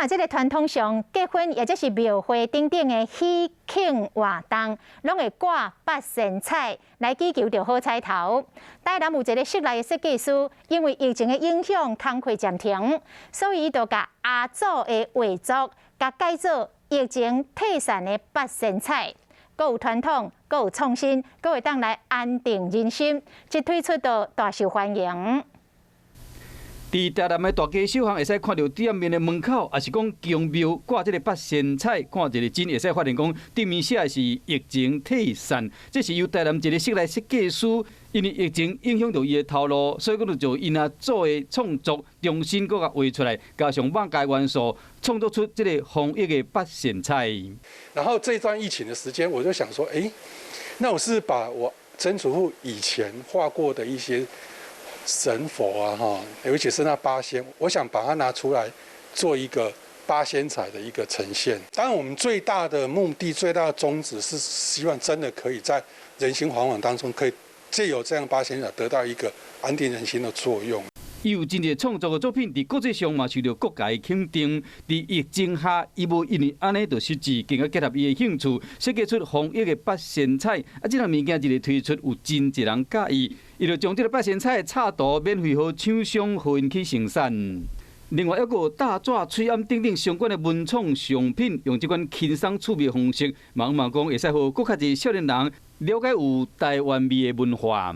看這个傳統上結婚抑者是廟會等等的喜慶活動，攏會掛八仙彩來祈求著好彩頭。台南有一个室內的設計師，因為疫情的影響，工課暫停，所以伊就共阿祖的畫作，共改做疫情退散的八仙彩，閣有傳統，閣有創新，閣會當來安定人心，一推出就大受歡迎。佇台南的大街小巷，會使看著店面的門口，抑是講宮廟掛這个八仙彩，看一个真會使發現講頂面寫的是疫情退散。這是由台南一个室內設計師，因為疫情影響著伊的頭路，所以講就就𪜶阿祖的創作重新閣共畫出來，加上網界元素，創作出這个防疫的八仙彩。然後這段疫情的時間，我就想說，欸，那我是把我曾祖父以前畫過的一些神佛啊，哈，尤其是那八仙，我想把它拿出來做一個八仙彩的一個呈現。當然，我們最大的目的、最大的宗旨是希望真的可以在人心惶惶當中，可以借由這樣八仙彩得到一個安定人心的作用。伊有真濟創作的作品，佇國際上嘛受著各界肯定。佇疫情下，伊無因為按呢就失志，更加結合伊的興趣，設計出防疫的八仙彩。啊，這項物件一个推出，有真濟人佮意。伊就將這个八仙彩的插圖免費予廠商，予𪜶去生產。另外，抑閣有大紙、喙罨等等相關的文創商品，用這款輕鬆趣味方式，嘛嘛講會使予閣較濟少年人了解有台灣味的文化。